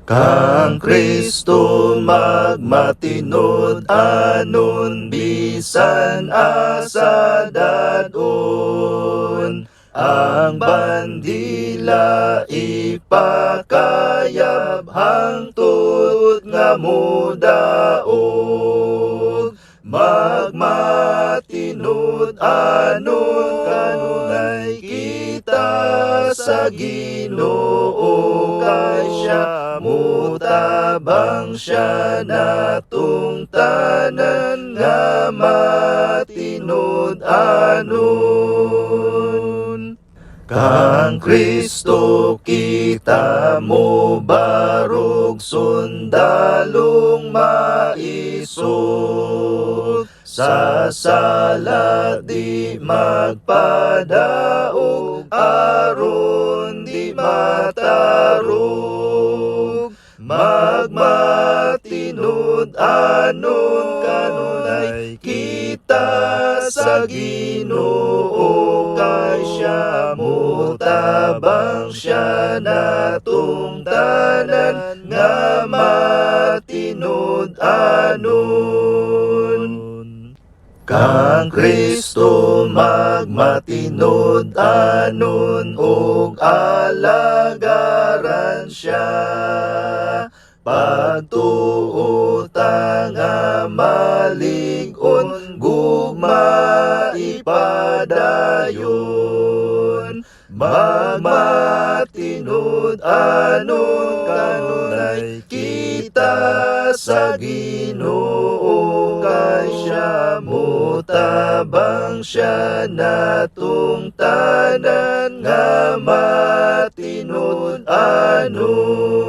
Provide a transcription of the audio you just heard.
Kang Kristo magmatinud-anon bisan asa dad-on. Ang bandila ipakayab hangtod nga mudaog. Magmatinud-anon kanunay kita sa Ginoo, kay siya mutabang, siya natong tanan nga matinud-anon. Kang Kristo kita mo barog sundalong maisog. Sa sala di magpadaog aron di matarog. Magmatinud-anon kanunay kita sa Ginoo, kay siya mutabang, siya natong tanan nga matinud-anon. Kang Kristo magmatinud-anon ug alagaran siya. Pagtuo ta nga malig-on, gugma ipadayon. Magmatinud-anon kanunay kita sa Ginoo, kay siya mutabang, siya natong tanan nga matinud-anon.